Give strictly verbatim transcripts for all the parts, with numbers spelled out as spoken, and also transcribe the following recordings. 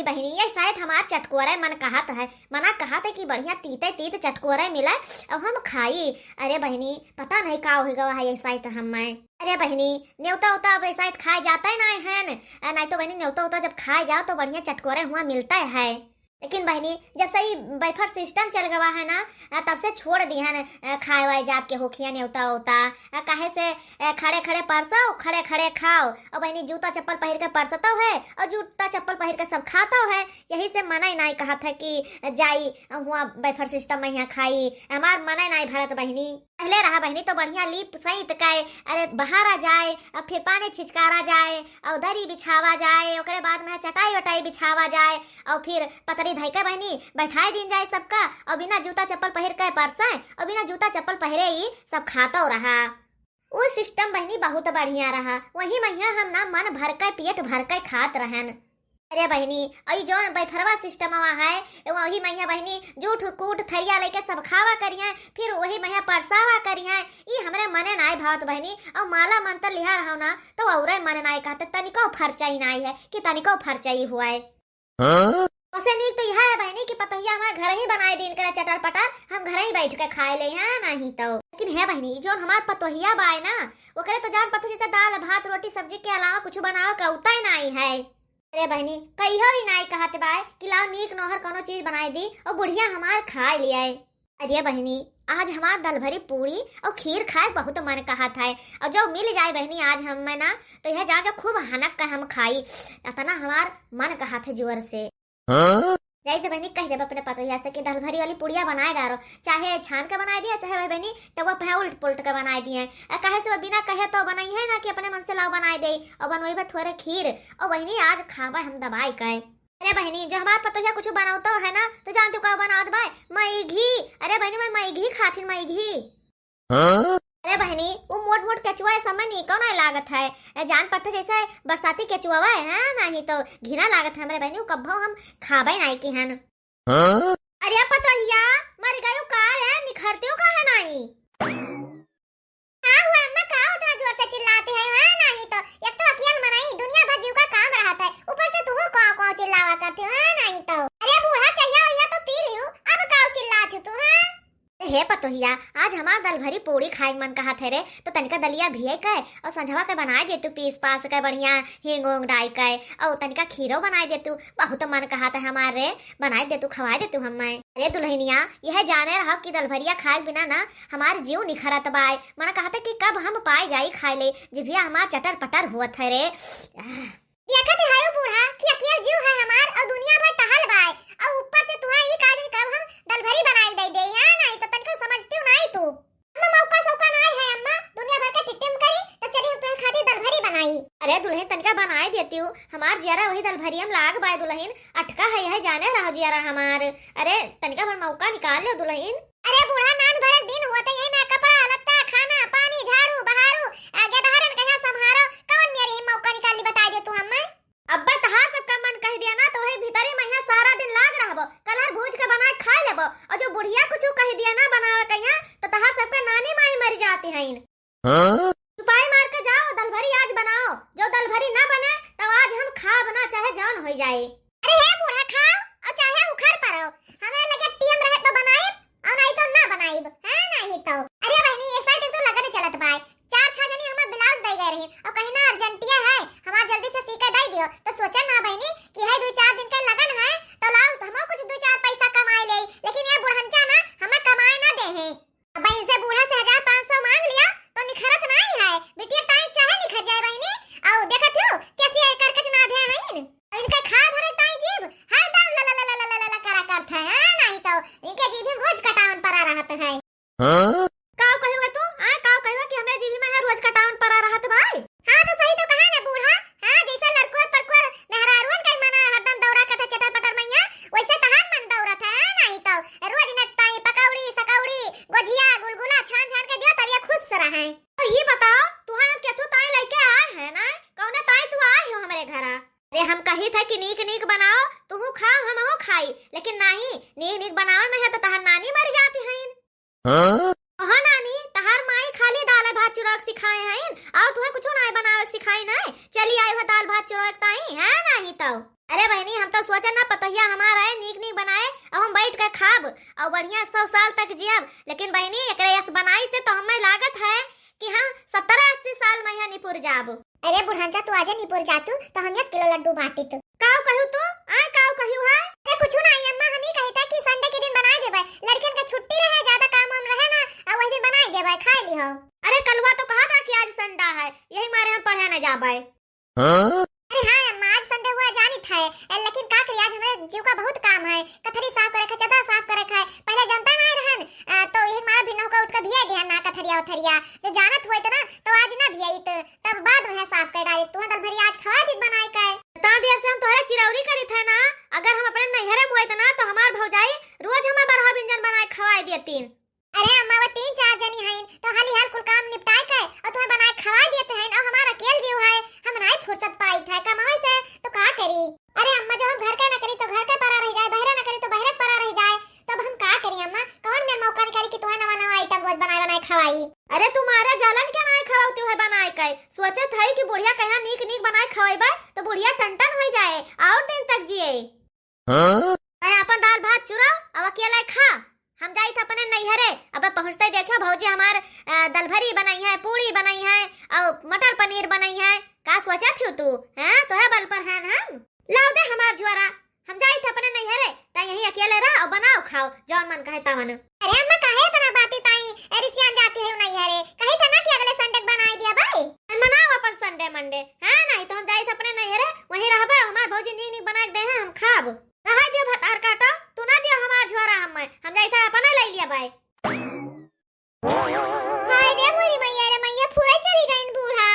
बहिनी, यह साइत हमार चटकोरे मन कहत है, मना कहत है कि बढ़िया तीते तीत चटकोरे मिले और हम खाई। अरे बहिनी, पता नहीं का हो गवा है यह साइत हमें। अरे बहिनी, नेवता उता अब यह साइत खाए जाते नहीं है न, नहीं तो बहिनी नेवता उता जब खाए जाओ तो बढ़िया चटकोरे हुआ मिलते है। लेकिन बहिनी, जब से ई buffer system चल गवा है ना, तब से छोड़ दिहन खाए वाए जाब के होखिया नेवता उता। काहे से खड़े खड़े परसो, खड़े खड़े खाओ। और बहिनी, जूता चप्पल पहिर के परसतो है और जूता चप्पल पहिर के सब खातो है। यही से मनई नाई कहत है कि जाई हुआ buffer system में यहाँ खाई। हमार मनई नाई भरत बहिनी। पहले रहा बहिनी तो बढ़िया लीप सईत के, अरे बहारा जाए, अब फिर पानी छिचकारा जाए, और दरी बिछावा जाए, ओकरे बाद में चटाई वटाई बिछावा जाए, और फिर पतरी धई के बहिनी बैठाई दीन जाए सबका, और बिना जूता चप्पल पहिर के परसे, और बिना जूता चप्पल पहिरे ही सब खातो रहा। उ system बहिनी बहुत बढ़िया रहा। वही महिया हम ना मन भर के पेट भर के खात रहन। अरे बहिनी, और ई जौन bufferवा systemवा है, वही महिया बहिनी जूठ कूट थरिया लेके सब खावा करिहें, फिर वही महिया परसावा करिहें। ई हमरे मने नाई भावत बहिनी। और माला मंत्र लिहा रहो ना तो औरे मने नाई कहते, तनिको फरचई नाई है कि तनिको फरचई हुआ है। हाँ? ओसे नीक तो यह है बहिनी कि पतोहिया हमार घर ही बनाए दीन करे चटर पटर, हम घर ही बैठ के खाए ले हैं, नहीं तो। लेकिन है बहिनी, जौन हमार पतोहिया बाय ना, ओकरे तो जान पतो जैसे दाल भात रोटी सब्जी के अलावा कुछ बनावे का उताय नाई है। अरे बहिनी, कहियो ही नाई कहत बाय कि लाओ नीक नोहर कोनो चीज बनाए दी और बुढ़िया हमार खाए लियाए। अरे बहिनी, आज हमार दलभरी पूरी और खीर खाए बहुत मन कहत है, और जो मिल जाए बहिनी आज हमें ना, तो यह जान जो खूब हनक के हम खाई, इतना हमार मन कहत है जोर से। हाँ? जाई तो बहिनी कह देब अपने पतोहिया से कि दलभरी वाली पुड़िया बनाए डारो, चाहे छान के बनाए दिया, चाहे वही बहिनी तवा पे उल्ट पुल्ट के बनाए दिए। आ काहे से वो बिना कहे तो बनाई है ना कि अपने मन से लाओ बनाए दे, और बनोई बा थोड़े खीर, और बहिनी आज खाबे हम दबाई के। अरे बहिनी, जो हमार पतोहिया कुछ बनावतो है ना, तो जानती का बनावत बाय? मई घी। अरे बहिनी, मैं मई घी खाथिन, मई घी। हाँ? अरे बहिनी, वो मोट मोट केचुआ ए समय नीको नहीं लागत है। ए, जान पड़ते जैसे बरसाती केचुआ है, हाँ? नहीं तो घिना लागत है हमरे बहिनी, वो कब्बो हम खाबे नहीं की हन। हाँ? अरे पतोहिया, मर गयो का रे? निखरते हो का है नहीं? का हुआ अम्मा, का उतना जोर से चिल्लाते हैं? हाँ, नहीं तो एक तो अकियल मनई, दुनिया भर जीव का काम रहत है, ऊपर से तू काव काव चिल्लावा करते हो, हाँ, नहीं तो। अरे बूढ़ा, चहिया वहिया तो पी लियो, अब काव चिल्लात हो तू, हाँ? हे पतोहिया, आज हमार दलभरी पूड़ी खाए के मन कहत है रे, तो तनिका दलिया भिए के और संझवा के बनाए दे तू पीस पास के बढ़िया हींग उंग डाई के, और तनिका खीरो बनाए दे तू, बहुत मन कहत है हमार रे, बनाए दे तू, खवाए दे तू हमें। अरे दुल्हनिया, यह जाने रहो कि दलभरिया खाए बिना ना हमार जीव निखरत बाय। मन कहत है कि कब हम पाए जाई खाए ले, जिभिया हमार चटर पटर हुअत है रे। देखत है बूढ़ा कि अकेल जीव है हमार और दुनिया भर टहल बाय, और ऊपर से तुहा ई काजन कब हम दलभरी बनाए दे दे, हाँ, नहीं तो तनिको समझती हूँ नहीं तू। अम्मा, मौका सौका नाय है अम्मा, दुनिया भर के टिट्टिम करी, तो चली हम तुम्हें खातिर दलभरी बनाई। अरे दुल्हन, तनिका बनाए देती हूँ, हमार जियारा वही दलभरियम लाग बाय दुल्हन, अटका है यह जाने रहो जियारा हमार। अरे तनिका भर मौका निकाल लो दुल्हन। अरे बूढ़ा, नान भर दिन हुआ तो यही में कपड़ा लत्ता, खाना पानी, झाड़ू बहारू, आ, गेदहरन कहाँ संभारो, कौन मेरी ही मौका निकाल ली बताए दे तू हमें। अब्बे तहार सबका मन कह दिया ना, तो वही भीतरी में यहाँ सारा दिन लाग रहबो, कलर भूज के बनाए खाए लेबो। और जो बुढ़िया कुछ कह दिया ना बनावे के यहाँ, तो तहार सबके नानी माई मर जाती हैं। हाँ? चुपाई मार के जाओ, दलभरी आज बनाओ, जो दलभरी ना बने, तो आज हम खाब ना, चाहे जौन हो जाए। अरे हे बूढ़ा, खाओ और चाहे उखड़ पड़ो, हमें लगे टीएम रहे तो बनाए, और नहीं तो ना बनाइब, हाँ, नहीं तो। अरे बहिनी, ये साइड तो लगन चलत बाय, चार छह जनी हमार ब्लाउज दे गए रही और कहीं ना अर्जेंटिया है, हमार जल्दी से सी के दे दियो। तो सोचा ना बहिनी कि है दो चार दिन के लगन है, तो लाओ हम कुछ दो चार पैसा कमाए ले, लेकिन ये बुढ़ंचा ना हमें कमाए ना दे है। अब इनसे बूढ़ा से हजार पाँच सौ मांग लिया तो निखरत नहीं है, बिटिया ताई चाहे निखर जाए बहिनी। आओ देखत हो कैसी है करकच ना दे है, इनके खा भरे ताई जीभ हरदम ला ला ला ला ला ला ला करा करत है, हाँ, नहीं तो इनके जीभ में रोज कटावन परा रहत है। हाँ? काव कहियो है तू? हाँ, काव कहियो कि हमरे जीभी में है रोज कटावन परा रहत बाय? हाँ, तो सही तो कहा ना बूढ़ा। हाँ, जैसे लड़कोर परकोर मेहरारुअन का मना हरदम दौरा कथा चटर पटर मैया, वैसे तहार मन दौरत है, हाँ, नहीं तो रोज न ताई पकौड़ी, सकौड़ी, गोझिया, गुलगुला छान छान के दियो, तब ये खुश रहे। तो ये बताओ, तुहां केथू ताई लेके आए हैं ना? कौने ताई तू आए हो हमरे घरा? अरे हम कही थे कि नीक नीक बनाओ, तुहू खाओ, हमहू खाई, लेकिन नहीं, नीक नीक बनावे में है तो तहार नानी मर जाती हैं। हाँ? ओहो नानी, तहार माई खाली दाल भात चुरक सिखाए हैं, और तुहे कुछ ना बनावे सिखाई नहीं। चली आई हो दाल भात चुरोए ताई, है नहीं तो। अरे बहिनी, हम तो सोचे ना पतोहिया हमार है नीक नीक बनाए, अब हम बैठ के खाब और बढ़िया सौ साल तक जियब। लेकिन बहिनी, एकरे यस बनाई से तो हमें लागत है कि हम सत्तर अस्सी साल में यहाँ निपुर जाब। अरे बुढ़ंचा, तू आजे निपुर जातू तो हम एक किलो लड्डू बांटित। काऊ कहू तू? आय काऊ कहू है? अरे कुछ ना आई अम्मा, हम ही कही था कि Sunday के दिन बनाए देबे, लड़कियन का छुट्टी रहे, ज्यादा काम वाम रहे ना, और वही दिन बनाए देबे, खाए ली हो। अरे कलुआ तो कहा था कि आज Sunday है, यही मारे हम पढ़े न जाबे। हाँ? अरे हाँ अम्मा, आज Sunday हुआ जानित है, ए, लेकिन का करी, आज हमरे जीव का बहुत काम है, कथरी साफ करे के, चदरा साफ करे के, पहले जनता ना रहन, आ, तो यही मारा भी नौका उठ के भिया दिया ना कथरिया उथरिया, जो जानत हुए तो ना, तो आज ना भियाई तो तब बाद में साफ कर डाली। तुहे दल भरी आज खवा दी बनाए के। इतना देर से हम तोहरे चिरौरी करी थे ना, अगर हम अपने नैहरे में होइत ना तो हमार भौजाई रोज हमें बरहा बिंजन बनाए खवाए देतीन। अरे अम्मा, वो तीन चार जनी हईन, तो हाली हाल कुल काम निपटाए के और तुम्हें बनाए खवाए देते हैं, और हमारा अकेल जीव है, हम नहीं फुर्सत पाई थे कमाए से, तो का करी? अरे अम्मा, जब हम घर का ना करी तो घर का परा रह जाए, बहरा ना करी तो बहरा परा रह जाए, तो अब हम का करी अम्मा? कौन में मौका निकाली कि तुम्हें नवा नवा item रोज बनाए बनाए खवाई? अरे तुम्हारे जलन के नाई खवाती है बनाए के, सोचत है कि बुढ़िया कहाँ नीक नीक बनाए खवाइबे तो बुढ़िया टन टन हो जाए और दिन तक जिए। हाँ? मैं अपन दाल भात चुराओ, अब अकेले खा। हम जाई थे अपने नैहरे, अब पहुँचते देखियो भौजी हमार, अ, दलभरी बनाई है, पूड़ी बनाई है और मटर पनीर बनाई है। का सोचा थी तू? हैं? तोहे बल पर है ना हम? लाओ दे हमार जुआरा, हम जाई थे अपने नैहरे, ता यहीं अकेले रह और बनाओ खाओ, जौन मन कहे तवन। अरे अम्मा, काहे इतना बाती ताई, ए, रिसियान जाती है नैहरे? कही था ना कि अगले Sunday बनाए दिया भाई। ए, मनाओ अपन Sunday Monday, हाँ? नहीं तो हम जाई थे अपने नैहरे, वहीं रहबे, हमार भौजी नीक नीक बना के दे हैं, हम खाब। रहा दियो भतार काटा, तू ना दियो हमार झोरा हमें, हम जाई थे अपने ले लिया भाई। हाय रे मोरी मैया रे मैया, फुरे चली गईन बूढ़ा।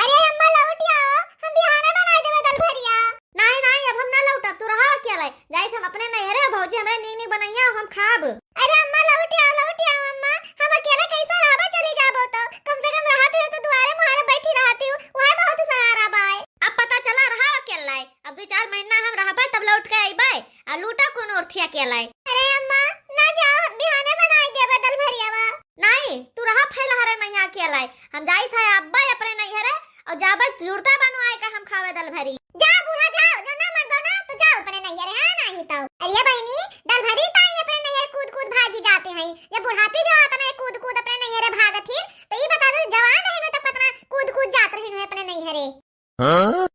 अरे अम्मा लौट आओ, हम बिहाने बनाए देबे दलभरिया। नहीं, नहीं, अब हम ना लौटब, तू रहा अकेले। जाइत हम अपने नैहरे, भौजी हमरे नीक नीक बनैया, हम खाब। अरे अम्मा लौट आओ, लौट आओ अम्मा, हम अकेले कैसे रहबे, चली जाबो तो। कम से कम रहत हो तो दुआरे मुहारे बैठी रहत हो, वह बहुत सहारा बाय। अब पता चला रहा अकेले, अब दो चार महीना हम रहबे तब लौट के अइबे, आ लूटा कौन ओरथिया अकेले। अरे अम्मा ना जाओ, हम बिहाने बनाए देबे दलभरियावा। नहीं, तू रहा फैला हरे मैया अकेले, हम जाई था अब्बे अपने नैहरे और जाबे जुड़ता बनवाए का हम खावे दलभरी। जा बूढ़ा जाओ, जो ना मन बना तो जाओ अपने नैहरे, हाँ नहीं तो। अरे बहिनी, दलभरी ताई अपने नैहरे कूद कूद भागी जाते हैं, जब बुढ़ापी जो आता ना कूद कूद अपने नैहरे भागत ही, तो ये बता दो जवान रहे में तो पतना कूद कूद जात रही है अपने नैहरे। हाँ?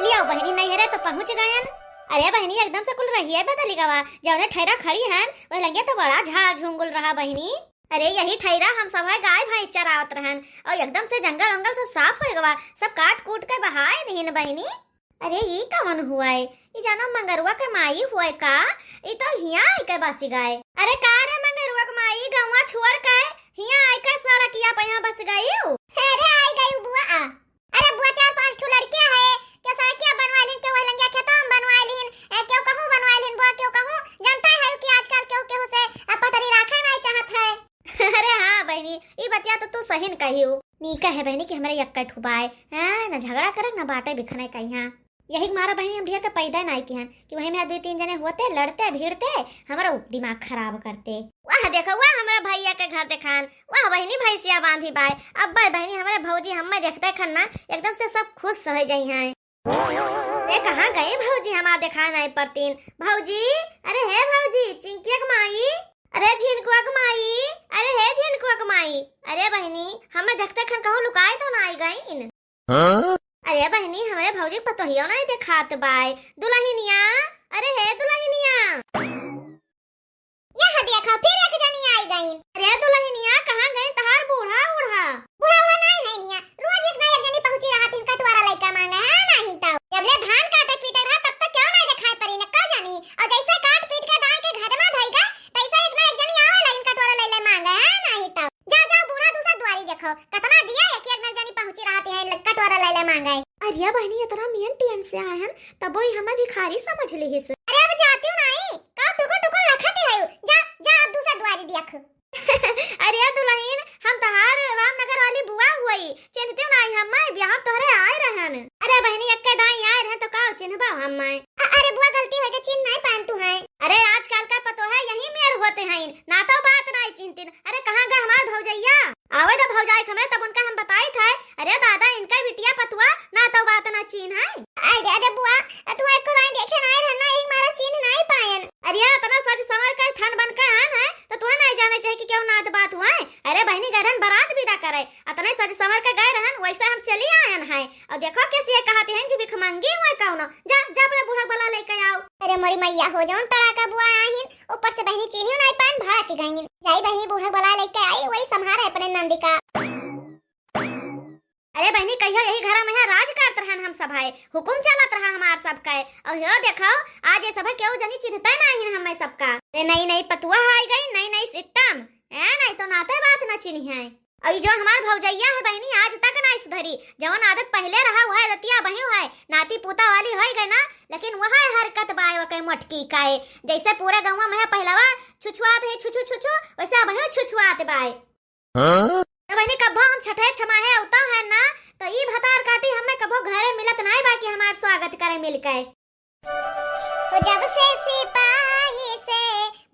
लियो बहिनी, नैहरे तो पहुँच गयन। अरे बहिनी, एकदम से कुल रहिए बदली गवा, जौने ठहरा खड़ी हन, वह लगे तो बड़ा झाल झुंगुल रहा बहिनी। अरे यही ठहरा हम सब है गाय भैंस चरावत रहन, और एकदम से जंगल वंगल सब साफ हो गवा, सब काट कूट के बहाए दीन बहिनी। अरे ई कवन हुआ है? ई जानो मंगरुआ के माई हुआ है का? ई तो हिया आई के बस गए। अरे का रे मंगरुआ के माई, गौवा छोड़ के हिया आई के सड़किया पे यहाँ बस गई? अरे आई गई बुआ, आ। अरे बुआ, चार पांच ठो लड़कियां है, केहू सड़किया बनवा लिन, केहू वही लंगिया खेतवा में बनवा लिन, ए, केहू कहूँ बनवा लिन बुआ, केहू कहूँ। जानता है कि आजकल केहू केहू से, अ, पटरी राखे नहीं चाहत है। अरे हाँ बहिनी, ई बतिया तो तू सही न कही हो। नीका है बहिनी कि हमरे यक्का ठुबाए, हैं, न झगड़ा करे, न बाटे बिखने कहीं। यही के मारा बहिनी हम ढेर के पैदा नाई किहन कि वही में दुई तीन जने होते, लड़ते, भिड़ते, हमरो दिमाग खराब करते। वाह, देखो, वाह, हमरा भैया के घर देखान, वाह, बहिनी भैंसिया बांधी बाय। अब्बे बहिनी, हमरे भौजी हमें देखते खन ना, एकदम से सब खुश हो जाई हैं। ए, कहाँ गई भौजी हमार देखान आई परतीन? भौजी, अरे हे भौजी, चिंकिया के माई, अरे झिनकुआ के माई, अरे हे झिनकुआ के माई, अरे बहिनी, हमें देखते खन कहूँ लुकाए तो ना आई गईन? हाँ? अरे बहिनी, हमरे भौजी के पतोहियो नहीं देखात बाय। दुलहिनिया, अरे हे दुलहिनिया। यह देखो, फिर एक जनी आई गई। अरे दुलहिनिया, कहाँ गई तहार बूढ़ा उढ़ा? बूढ़ा उढ़ा नहीं है निया, रोज एक ना एक जनी पहुँची रहत है, कटोरा लइका मांगे, हाँ नहीं तो। जब ले धान काटे पीटे रहा, तब तक क्यों नहीं दिखाई पड़ी न का जानी। और जैसे काट पीट के दाई के घर में धई गए, तैसे एक ना एक जनी आवे लगिन कटोरा ले ले मांगे, हाँ नहीं तो। जा, जा, बूढ़ा दूसर दुआरी देखो, कतना दिया एक एक ना जनी पहुँची रहत है, ल-, कटोरा ले ले मांगे। अरे बहिनी, इतना मेन टेन से आए हन, तबो ही हमें भिखारी समझ लिहिस। अरे अब जाती हूँ नहीं, का टुकुर टुकुर लखती है, जा, जा, अब दूसर दुआरी देख। अरे दुलहिन, हम तहार रामनगर वाली बुआ हुई, चिन्हते नाही हम्मे, बियाह तोहरे आए रहन। अरे बहिनी, एक्के दाई आए रहन तो का चिन्हबा हम्मे? अ-, अरे बुआ, गलती हो गई, चिन्ह नहीं पान तू है। अरे आजकल का पतोह है यही मेर होते हैं, ना तो बात ना चिन्हतिन। अरे कहाँ गए हमार भौजैया? आवे द भौजाई हमरे, तब उनका हम बताइत है। अरे दादा, इनका बिटिया पतुआ ना तो बात ना चिन्ह है। अरे, अरे बुआ, तू एको दाई देखे नाई रहन ना, यही मारा चिन्ह नाई पायन। अरे इतना सज संवर के ठन बन के आन है, तो तुहे नाई जाने चाहिए कि केहू नात बात हुआ है। अरे बहिनी गए रहन बरात विदा करे, अतने सज संवर के गए रहन, वैसे हम चली आयन है। और देखो कैसी ये कहत हैं कि भिखमंगी हुए कौनो। जा, जा अपने बूढ़ा बला लेके आओ। अरे मोरी मैया हो, जौन तड़ाका बुआ आहिन, ऊपर से बहिनी चीन्हियो नाई पान भड़क गईन। जाई बहिनी बूढ़ा बला लेके आई, वही संभारे अपने नंदी का। अरे बहिनी, कहियो यही घरा में यहाँ राज करत रहन हम सब है, हुकुम चलत रहा हमार सब का। और यो देखो, आज ये सब केहू जनी चिन्हते नाहीं हमें सबका। अरे नई नई पतुआ आई गई, नई नई सिस्टम। ए, नहीं तो नाते बात न चिन्ही है। और ई जौन हमार भौजैया है बहिनी, आज तक नाई सुधरी। जौन आदत पहले रहा, वह आदतिया अबहियो है। नाती पोता वाली होई गई ना, लेकिन वह हरकत बाय ओके मोटकी काए। जैसे पूरे गौवा में है पहलवा छुछुआत है, छुछु छुछु, वैसे अबहियो छुछुआत बाय। हाँ? तो बहिनी, कभो हम छठे छमाहे अउता है ना, तो ई भतार काटी हमें कभो घरे मिलत नाई बा कि हमार स्वागत करे मिलके। हो जब से सिपाही से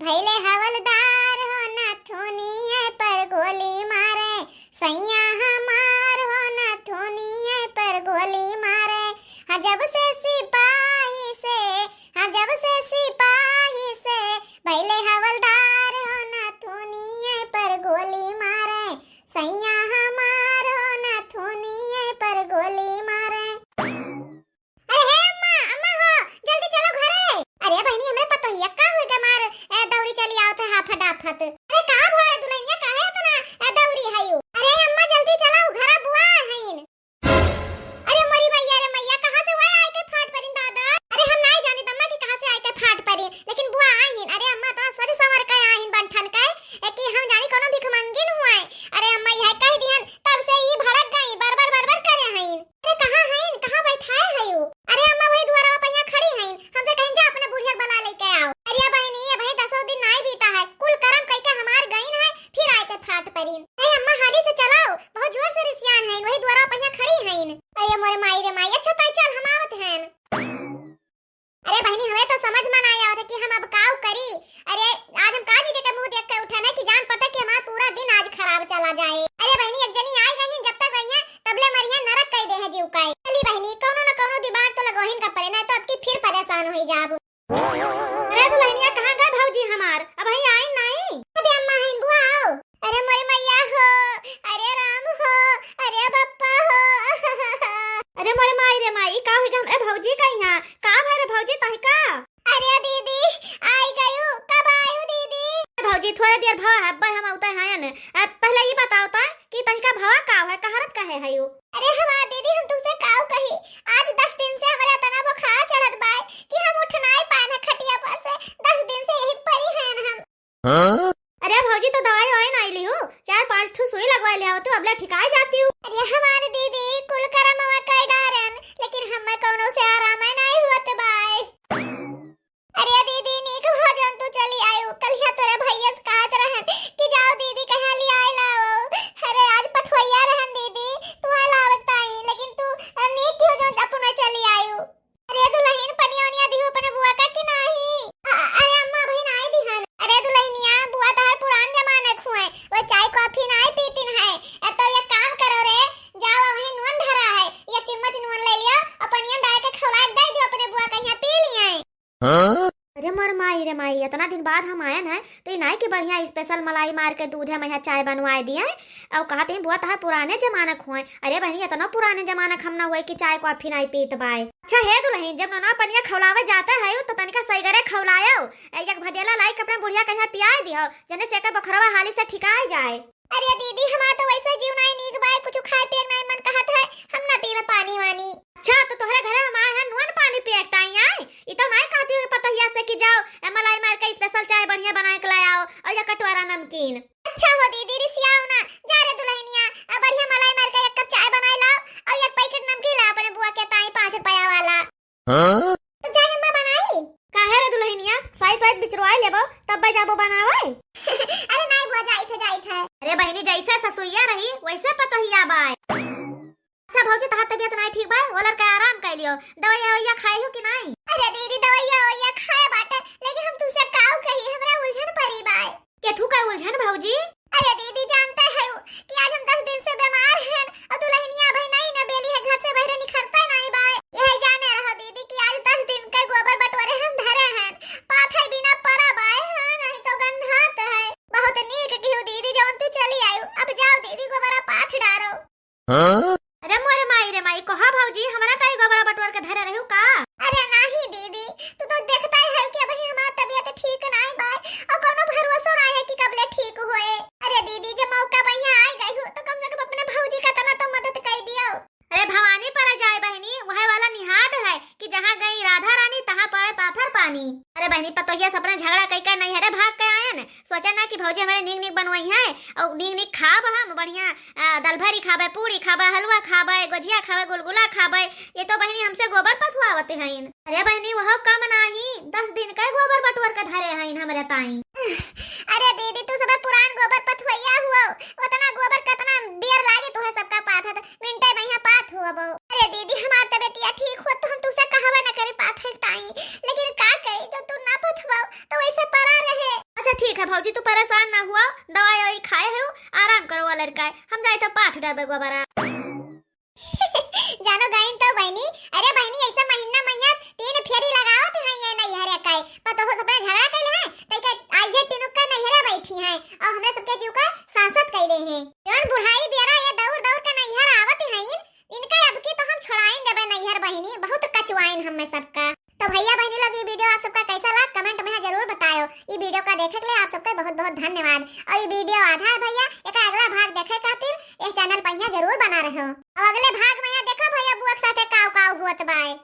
भइले हवलदार हो, नथुनिये पर गोली मारे, सैया हमार हो, नथुनिये पर गोली मारे। हाँ, जब से सिपाही से, हाँ, जब से सिपाही से भइले हवलदार हो, नथुनिये पर गोली मारे, सैया हमार हो, नथुनिये पर गोली मारे। अरे हे अम्मा, अम्मा हो, जल्दी चलो घरे। अरे बहिनी, हमरे पतोहिया का होई गमार, ए, दौरी चली आवत है हाफत डाफत। अरे का भवा रे दुल्हनिया, काहे इतना, ए, दौरी हयू? अरे अम्मा जल्दी चलो, घरा बुआ हईन। अरे मोरी मैया रे मैया, कहाँ से वह आइके फाट परिन दादा? अरे हम नाई जानी अम्मा कि कहाँ से आइके फाट परिन, लेकिन बुआ आहिन। अरे अम्मा तो सज संवर के आहिन बन ठन के, ए, कि हम जानी कोनो भिखमंगिन हुए। अरे अम्मा यह कह दिहन, तब से ई भड़क गई, बरबर बरबर करे हईन। अरे कहाँ हईन, कहाँ बैठाए हयू? अरे अम्मा वही दुआरवा पहिया खड़ी हईन, हमसे कहिन जा अपने बुढ़िया के बला लेके आओ। अरे बहिनी, अबहीं दसो दिन नाई बीता है, कुल करम कइके हमार गईन है, फिर आइके फाट परिन। अरे अम्मा हाली से चलाओ, बहुत जोर से रिसियान हईन, वही दुआरवा पहिया खड़ी हईन। अरे मोरे माई रे माई, अच्छा ताई चल हम आवत हन। अरे बहिनी, हमें तो समझ में नाई आवत है कि हम अब काउ करी। अरे आज हम का दीदी के मुंह देख के उठे ना कि जान पड़ता कि हमार पूरा दिन आज खराब चला जाए। अरे बहिनी, एक जनी आई गई है, जब तक रही है तबले मरिया नरक कई दे है जीव काए। चली बहिनी, कौनो न कौनो दिमाग तो लगोहिन का पड़े, ना तो अब की फिर परेशान होई जाब। अरे दुल्हनिया, कहाँ गए भौजी हमार? अबहीं आइन नाई? अरे अम्मा हईन बुआ, आओ। अरे मोरी मैया हो, अरे राम हो, अरे बप्पा हो। अरे मोरे माई रे माई, ई का होई गए हमरे भौजी का यहाँ? का भय रे भौजी तही का? अरे दीदी, आई गयू, कब आयू दीदी? भौजी थोड़े देर भवा है, अब्बे हम अउते हयन। अब पहले ई बताओ ता कि तही का भवा का है, कहरत काहे हयू? अरे हमार दीदी, हम तुमसे काउ कही, आज दस दिन से हमरे इतना बुखार चढ़त बाय कि हम उठ नाई पाएन है खटिया पर से, दस दिन से यही परी हयन हम। हाँ? अरे भौजी, तो दवाई ववाई नाई लिहू, चार पांच ठू सुई लगवाए लियावतू, अबले ठिकाए जातिउ। अरे हमार दीदी, कुल करमवा कर डारन, लेकिन हमें कौनो से आराम नाई हुअत बाय। अरे दीदी, नीक भवा जौन तू चली आयू, कलिया तोरे भैया से कहत रहन कि जाओ दीदी कहाँ लियाए लाओ। अरे आज पठवैया रहन दीदी, तुहा लावत आई, लेकिन तू, अ, नीक हो जौन अपने चली आयू। अरे दुल्हन, पनिया वनिया दिहू अपने बुआ का कि नाही? अ-, अ-, अरे अम्मा, अबहीं नाई दिहन। अरे दुल्हनिया, बुआ तहार पुरान जमाना के हुए, वो चाय कॉफी नाई पीतिन है। ए, तो एक काम करो रे, जाओ वहीं नून धरा है, एक चम्मच नून ले लियो और पनिया में डाल के खौला के दे दियो अपने बुआ का, यहाँ पी लिया। हाँ? अरे मोर माई रे माई, इतना दिन बाद हम आयन है, तो ई नाई कि बढ़िया special मलाई मार के दूध है, मैं यहाँ चाय बनवाए दिए। और कहत ही बुआ तहार पुराने जमाना के हुए। अरे बहिनी, इतना पुराने जमाना के हम ना हुए कि चाय कॉफी नाई पीत बाय। अच्छा हे दुल्हन, जब नोना पनिया खौलावे जाते है तो तनिका सईगरे खौलायो, ए, एक भदेला लाई के अपने बुढ़िया के यहाँ पियाए दियो, जने से एकर बोखरवा हाली से ठिकाए जाए। अरे दीदी, हमार तो वैसे जीव नाई नीक बाय, कुछ खाए पिए नाई मन कहत है, हम ना पीबे पानी वानी। अच्छा, तो तोहरे घरे हम आए हैं नून पानी पिए के ताई आए? ई तो नाई कहती हो पतोहिया से कि जाओ, ए, मलाई मार के special चाय बढ़िया बनाए के लाए आओ और या कटोरा नमकीन। अच्छा हो दीदी, रिसियाओ ना, जा रे दुल्हनिया, आ बढ़िया मलाई मार के एक कप चाय बनाए लाओ और एक पैकेट नमकीन ला अपने बुआ के ताई पाँच रुपया वाला। हाँ? तो जाए अम्मा बनाई। काहे रे दुल्हनिया, साइत वाइत बिचरवाए लेबो, तब बे जाबो बनावे। अरे नाई बुआ, जाइत है, जाइत है। अरे बहिनी, जैसे ससुइया रही, वैसे पतोहिया बाय। अच्छा भौजी, तहार तबियत नाहीं ठीक बाय, ओलर के आराम कइ लियो, दवाई ववैया खाए हो कि नाहीं? अरे दीदी, दवाई ववैया खाए बाटे, लेकिन हम तुसे काउ कही, हमरा उलझन परी बाय। केथू का उलझन भौजी? अरे दीदी, जानते है कि आज हम दस दिन से बीमार हैं और दुल्हनिया अभी नई नबेली है, घर से बहरे निकलते नाहीं बाय। यही जाने रहो दीदी कि आज दस दिन के गोबर बटोरे हम धरे हैं, पाथै बिना परा बाय, हाँ, नाहीं तो गन्हात है। बहुत नीक किहू दीदी, जौन तू चली आयु। अब जाओ दीदी, गोबरा पाथ डारो। हाँ? अरे मोरे माई रे माई, कहा भौजी, हमरा ताई गोबरा बटोर के धरे रहू का? अरे नाहीं दीदी, तू तो देखता ही है कि अबही हमार तबियत ठीक नाहीं बाय और कोनो भरोसो नाहीं है कि कबले ठीक होए। अरे दीदी, जब मौका बहिया आइ गई हो तो कम से कम अपने भौजी का तना तो मदद कइ दियो। अरे भवानी परा जाए बहिनी, वह वाला निहाद है कि जहाँ गई राधा रानी तहाँ पड़े पाथर पानी। अरे बहिनी, पतोहिया से अपना झगड़ा कइ के नैहरे भाग के आयन, सोचा ना कि भौजी हमरे नीक नीक बनवइहैं और नीक नीक खाब हम बढ़िया, आ, दाल भरी खाबे, पूड़ी खाबे, हलवा खाबे, गोझिया खाबे, गुलगुला खाबे। ये तो बहिनी हमसे गोबर पथवावत हइन। अरे बहिनी, वह कम नाहीं, दस दिन के गोबर बटोर के धरे हइन हमरे ताई। अरे दीदी, तू सबे पुरान गोबर पथवइया हुआ, उतना गोबर कतना देर लागे तोहे सबका पाथत, मिनटे में यहाँ पाथ हुआ बो। अरे दीदी, हमार तबियतिया ठीक होत तो हम तुसे कहबे न करे पाथे ताई, लेकिन का करी, जब तू ना पथवाओ तो वैसे परा रहे। अच्छा ठीक है भौजी, तू परेशान ना हुआ, दवाई ववाई खाए हो, आराम करो वाला लड़का है, हम जाए तो पाथ डरबे गोबरा। जानो गइन तो बहिनी, अरे बहिनी, ऐसा महीना महीना तीन फेरी लगावत हैं ये नैहरे के, पतोहो से अपना झगड़ा कइले हैं, तै के आइजे टिनुक्का नैहरे बैठी हैं और हमरे सबके जीव का सांसत कइले हैं। जौन बुढ़ाई बेरा ये दौड़ दौड़ के नैहर आवत हैं, इनका अब की तो हम छोड़ाइन देबे नैहर बहिनी, बहुत कचुआइन हमें सबका। तो भैया बहिनी लोग, ये video आप सबका कैसा लगा, comment में जरूर बतायो। ये video का देखे के लिए आप सबका बहुत बहुत धन्यवाद। और ये video आधा है भैया, एक अगला भाग देखे खातिर इस channel पर यहाँ जरूर बना रहो। और अगले भाग में यहाँ देखो भैया बुआ के साथे काव काव हुअत बाय।